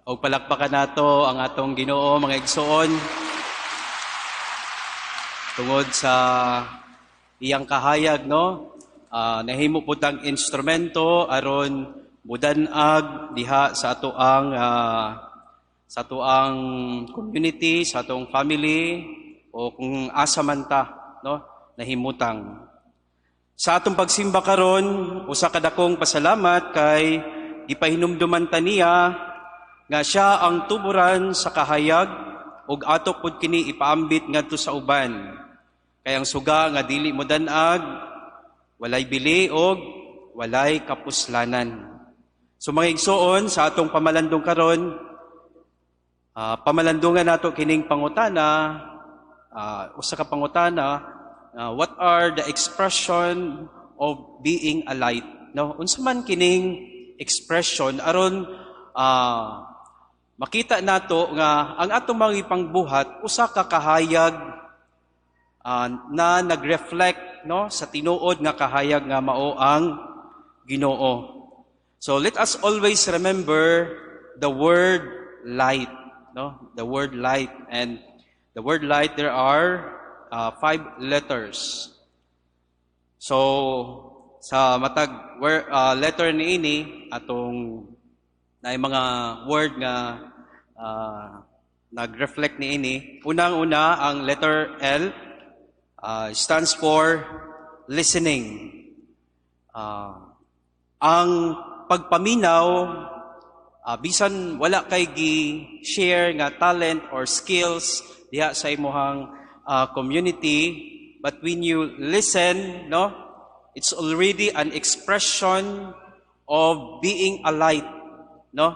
Og palakpakan nato ang atong Ginoo, mga igsoon, tungod sa iyang kahayag, no? Nahimo pud ang instrumento aron mudan-ag diha sa atoang community, sa atong family o kung asa man ta, no, nahimutang. Sa atong pagsimba karon, usa ka dakong pasalamat kay gipahinumduman ta niya nga siya ang tuburan sa kahayag ug ato pud kini ipaambit ngadto sa uban. Kay ang suga nga dili modan-ag, walay bili og walay kapuslanan. So mga igsoon, sa atong pamalandong karon, pamalandungan nato kining pangutana, usa ka pangutana, what are the expression of being a light? No, unsa man kining expression aron makita nato nga ang atong mga ipangbuhat usa ka kahayag na nag-reflect, no, sa tinuod nga kahayag nga mao ang Ginoo. So let us always remember the word light, no? The word light, and the word light, there are five letters. So sa matag letter niini, atong na mga word nga nag-reflect niini. Unang-una, ang letter L stands for listening. Ang pagpaminaw, bisan wala kay gi-share nga talent or skills diha sa imuhang community, but when you listen, no, it's already an expression of being a light, no?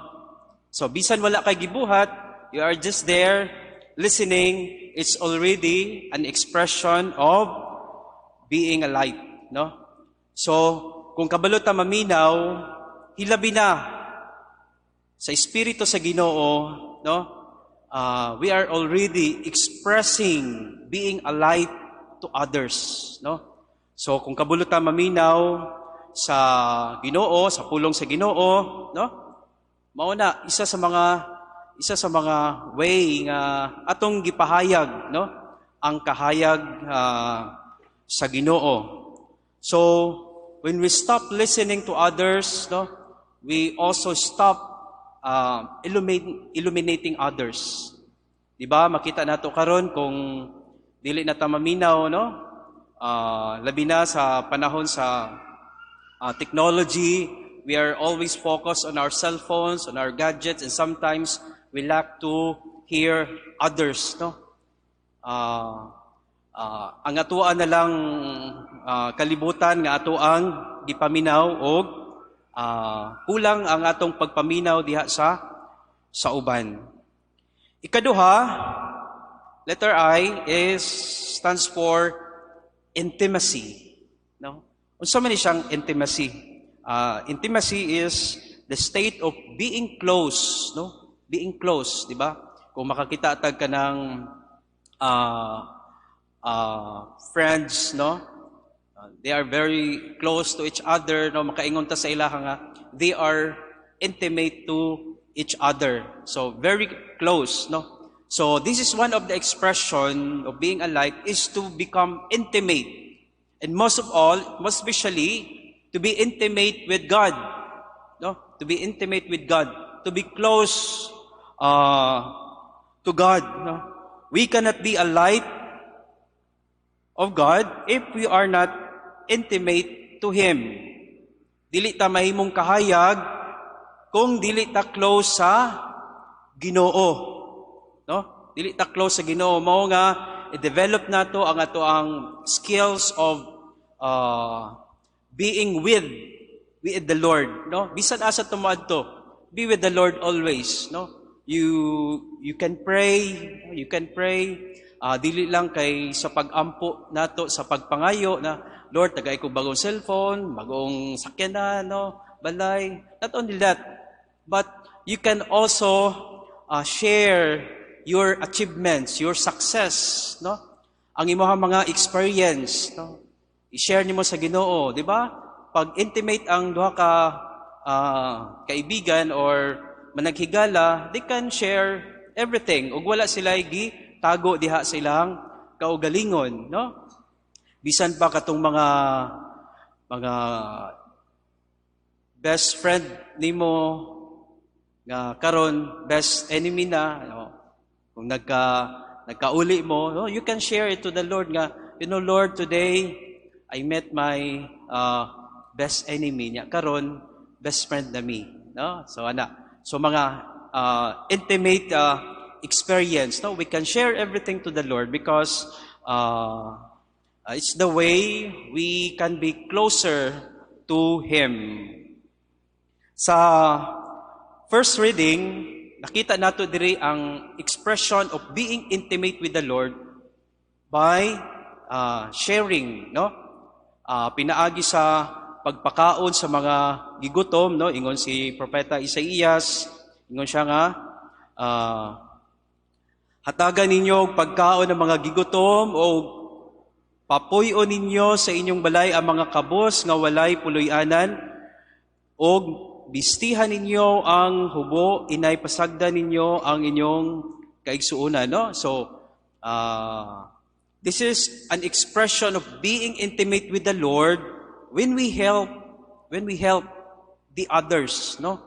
So bisan wala kay gibuhat, you are just there listening, it's already an expression of being a light, no? So kung kabalo ta maminaw, hilabi na sa espiritu sa Ginoo, no? We are already expressing being a light to others, no? So kung kabalo ta maminaw sa Ginoo, sa pulong sa Ginoo, no? Mao na isa sa mga way nga atong gipahayag, no, ang kahayag sa Ginoo. So when we stop listening to others, no, we also stop illuminating others. Di ba? Makita nato karon kung dili na ta maminaw, no? Labi na sa panahon sa technology, we are always focused on our cell phones, on our gadgets, and sometimes we lack to hear others, no? Ang atoa na lang kalibutan nga ato ang gipaminaw og kulang ang atong pagpaminaw diha sa uban. Ikaduha, letter I is stands for intimacy. No? Unsa man ni siyang intimacy? Intimacy is the state of being close, no? Being close, di ba? Kung makakita tag ka ng friends, no? They are very close to each other, no? Makaingon ta sa ilaha nga they are intimate to each other. So very close, no? So this is one of the expression of being a light, is to become intimate. And most of all, most especially, to be intimate with God. No? To be intimate with God. To be close to God. No? We cannot be a light of God if we are not intimate to Him. Dili ta mahimong kahayag kung dili ta close sa Ginoo. No? Dili ta close sa Ginoo. Mao nga i-develop nato ang ato ang skills of being with the Lord, no? Bisan asa ta moadto, be with the Lord always, no? You can pray, you can pray, dili lang kay sa pag-ampo nato, sa pagpangayo na, "Lord, tagay ko bagong cellphone, bagong sakyanan, no, balay." Not only that, but you can also share your achievements, your success, no? Ang imong mga experience, no? I-share nimo sa Ginoo, di ba? Pag intimate ang duha ka kaibigan or managhigala, they can share everything ug wala sila gi tago diha sa ilang kaugalingon, no? Bisan pa katong mga best friend nimo nga karon best enemy na, no? Kung nagkauli mo, no, you can share it to the Lord nga, "Lord, today I met my best enemy niya, karon best friend na mi," no? So ana, so mga intimate experience, no? We can share everything to the Lord because it's the way we can be closer to Him. Sa first reading, nakita nato diri ang expression of being intimate with the Lord by sharing, no? Pinaagi sa pagpakaon sa mga gigutom, no? Ingon si Propeta Isaías, ingon siya nga, "Hatagan ninyo og pagkaon ng mga gigutom o papuy-on ninyo sa inyong balay ang mga kabos nga walay puloy-anan, og bistihan ninyo ang hubo, inay pasagda ninyo ang inyong kaigsuonan," no? So this is an expression of being intimate with the Lord when we help the others, no?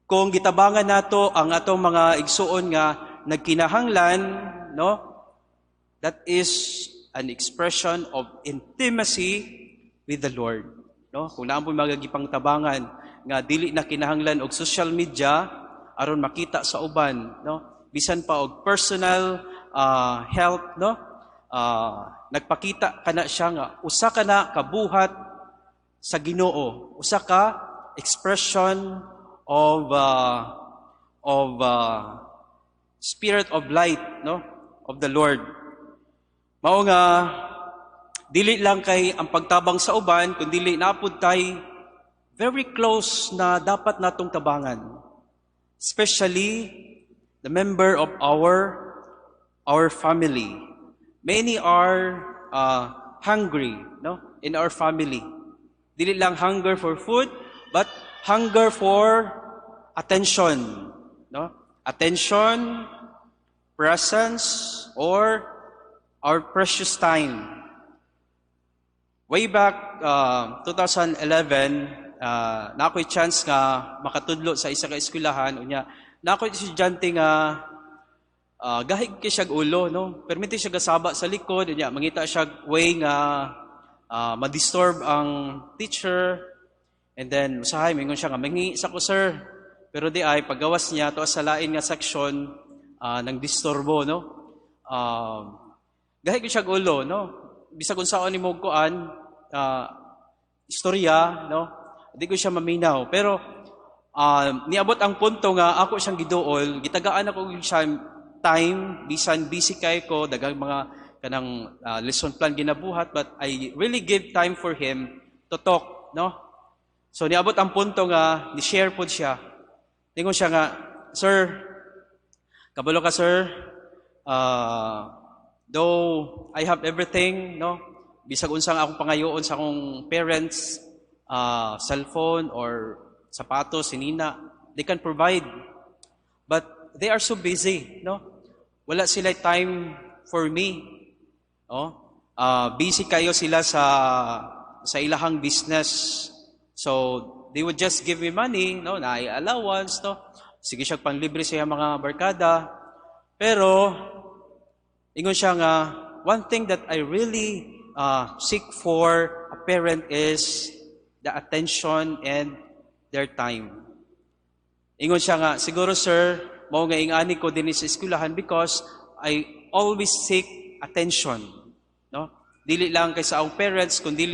Kung gitabangan nato ang atong mga igsuon nga nagkinahanglan, no? That is an expression of intimacy with the Lord, no? Kung naa moy mga gipangtabangan nga dili na kinahanglan og social media aron makita sa uban, no? Bisan pa og personal help, no? Nagpakita kana siya nga usa ka na kabuhat sa Ginoo, usa ka expression of spirit of light, no, of the Lord. Mao nga dili lang kay ang pagtabang sa uban, kundi naa pud tay very close na dapat natong tabangan. Especially the member of our family. Many are hungry, no, in our family. Dili lang hunger for food, but hunger for attention, no? Attention, presence, or our precious time. Way back 2011, naa ko'y chance nga makatudlo sa isa ka eskwelahan. Unya naa ko'y estudyante nga gahig kay siya ulo, no? Permiti siya gasaba sa likod, unya mangita siya way nga ma-disturb ang teacher. And then usahay mingon siya nga, "Mangi sa ko, sir." Pero diay paggawas niya to sa lain nga section, nang disturbo, no? Gahig siya ulo, no? Bisag unsaon nimo kuan istorya, no? Di ko siya maminaw. Pero niabot ang punto nga ako siyang giduol, gitagaan ako siya time, bisan busy kay ko, daghang mga kanang lesson plan ginabuhat, but I really give time for him to talk, no? So niabot ang punto nga ni-share pod siya. Ningon siya nga, "Sir, kabalo ka, sir, though I have everything, no? Bisag unsang akong pangayoon sa akong parents, cellphone or sapatos, sinina, they can provide. But they are so busy, no? Wala sila time for me. No? Busy kayo sila sa ilahang business. So, they would just give me money, no, na allowance, no? Sige siya panglibre sa iyang mga barkada. Pero, ingon siya nga, one thing that I really seek for a parent is the attention and their time." Ingon siya nga, "Siguro, sir, mao nga ingani ko din sa eskwelahan because I always seek attention." No? Dili lang kay sa akong parents, kundi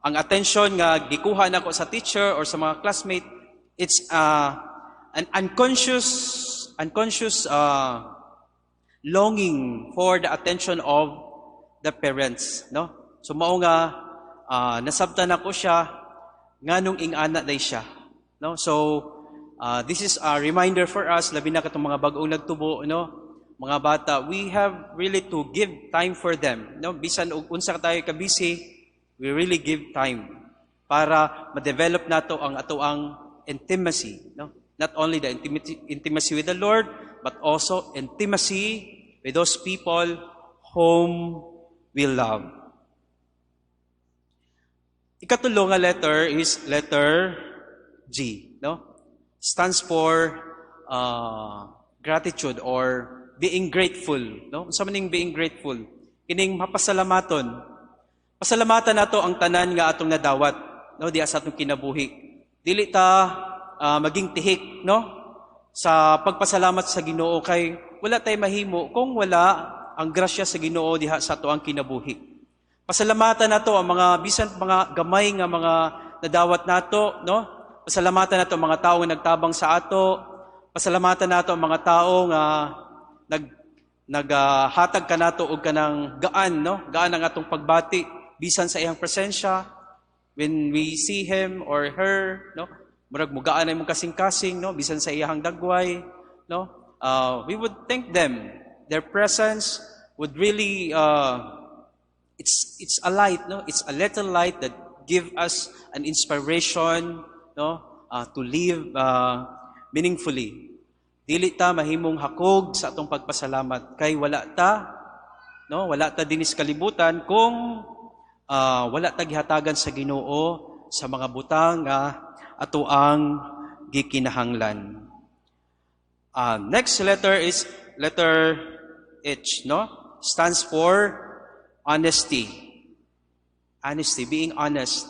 ang attention nga gikuha nako sa teacher or sa mga classmate, it's an unconscious longing for the attention of the parents, no? So mao nga nasabtan nako siya nganong ingana day siya, no? So this is a reminder for us, labi na katong mga bag-ong nagtubo, no? Mga bata, we have really to give time for them, no? Bisan og unsa tayo ka busy, we really give time para ma-develop nato ang atoang intimacy, no? Not only the intimacy with the Lord, but also intimacy with those people whom we love. Ikatulo nga letter is letter G, no? Stands for gratitude or being grateful, no? Unsa man ning being grateful? Kining mapasalamaton. Pasalamatan nato ang tanan nga atong nadawat, no, diha sa atong kinabuhi. Dili ta maging tihik, no, sa pagpasalamat sa Ginoo kay wala tay mahimo kung wala ang grasya sa Ginoo diha sa ato ang kinabuhi. Pasalamatan nato ang mga bisan mga gamay nga mga nadawat nato, no? Pasalamatan nato ang mga tao nga nagtabang sa ato. Pasalamatan nato ang mga tao nga naghatag kanato og kanang gaan, no? Gaan ang atong pagbati bisan sa iyang presensya, when we see him or her, no? Murag mugaan na imong kasing-kasing, no? Bisan sa iyang dagway, no? We would thank them. Their presence would really it's a light, no? It's a little light that give us an inspiration, no? To live meaningfully. Dili ta mahimong hakog sa atong pagpasalamat kay wala ta, no, wala ta dinis kalibutan kung wala ta gihatagan sa Ginoo sa mga butang nga ato ang gikinahanglan. Next letter is letter H, no? Stands for honesty. Honesty, being honest.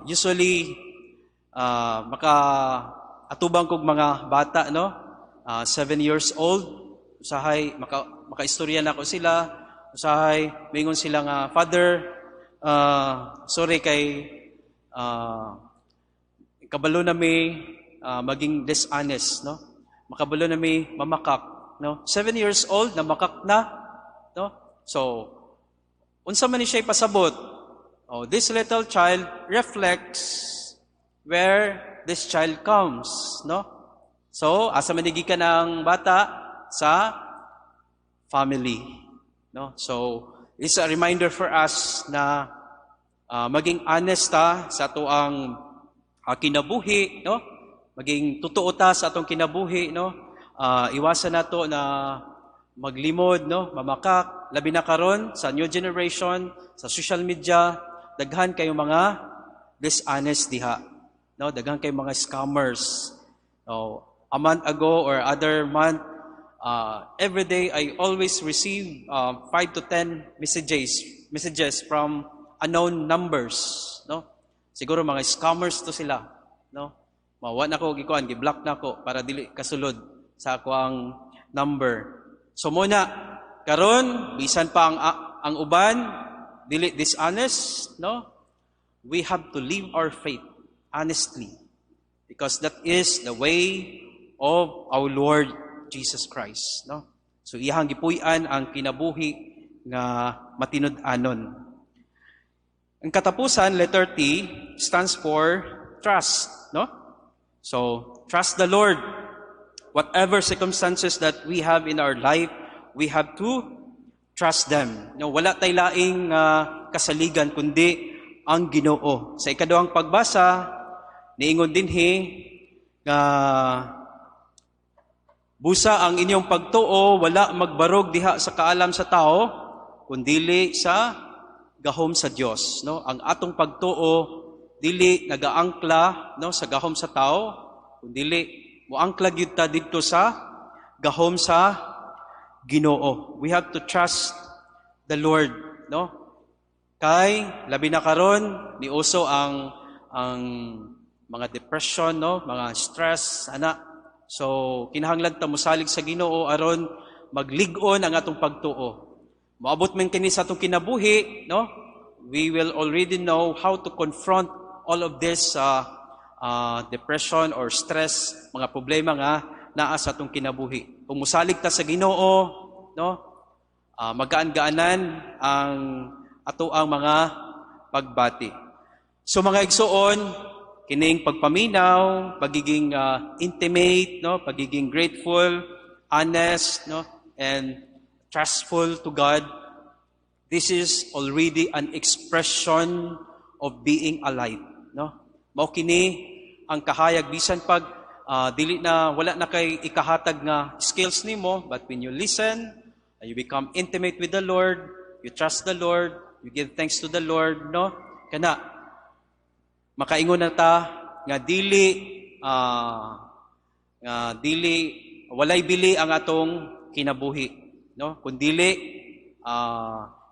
Usually, maka atubang kog mga bata, no? 7 years old, usahay, makaistorya na ko sila, usahay, mingon sila nga, "Father, sorry kay kabalo na mi maging dishonest, no? Makabalo na mi mamakak, no?" 7 years old, na makak na, no? So, unsa man ni siya ipasabot? Oh, this little child reflects where this child comes, no? So, asa man gikan ang bata? Sa family, no? So, it's a reminder for us na maging honest ta sa atoang kinabuhi, no? Maging totoo ta sa atong kinabuhi, no? Iwasan nato na maglimod, no? Mamakak, labi na karon sa new generation, sa social media, daghan kayo mga dishonest diha. No, daghan kayo mga scammers. No, a month ago or other month, every day I always receive 5 to 10 messages from unknown numbers, no? Siguro mga scammers to sila, no? Mawa na ko gikuan, gi-block na ko para dili kasulod sa ako ang number. So muna karon, bisan pa ang uban dili dishonest, no? We have to live our faith honestly because that is the way of our Lord Jesus Christ, no? So iyang gipuy-an ang kinabuhi nga matinud-anon. Ang katapusan, letter T, stands for trust, no? So, trust the Lord. Whatever circumstances that we have in our life, we have to trust them. No, wala tay laing kasaligan kundi ang Ginoo. Sa ikaduhang pagbasa, niingon dinhi nga busa ang inyong pagtuo wala magbarog diha sa kaalam sa tao kundili sa gahom sa Dios, no? Ang atong pagtuo dili nagaangkla, no, sa gahom sa tao, kundili moangkla gyud ta didto sa gahom sa Ginoo. We have to trust the Lord, no? Kay labi na karon niuso ang mga depression, no, mga stress ana. So kinahanglan ta mosalig sa Ginoo aron maglig-on ang atong pagtuo. Moabot man kini sa atong kinabuhi, no? We will already know how to confront all of this depression or stress, mga problema nga naa sa atong kinabuhi. Kung musalig ta sa Ginoo, no? Magaan-gaanan ang ato ang mga pagbati. So mga igsuon, kining pagpaminaw, pagiging intimate, no, pagiging grateful, honest, no, and trustful to God, this is already an expression of being alive, no? Mao kini ang kahayag bisan pag dili na, wala na kay ikahatag nga skills nimo, but when you listen, you become intimate with the Lord, you trust the Lord, you give thanks to the Lord, no? Kana makaingon na ta nga dili walay bili ang atong kinabuhi, no? Kun dili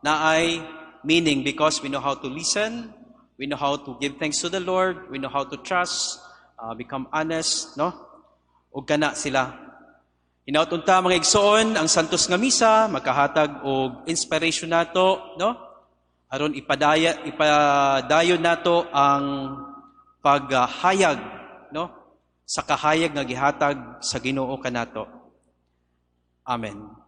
naay meaning because we know how to listen, we know how to give thanks to the Lord, we know how to trust, become honest, no? Ug kana sila. Hinaut unta, mga igsoon, ang Santos nga Misa makahatag og inspiration nato, no? Aron ipadayon nato ang paghayag, no? Sa kahayag nga gihatag sa Ginoo kanato. Amen.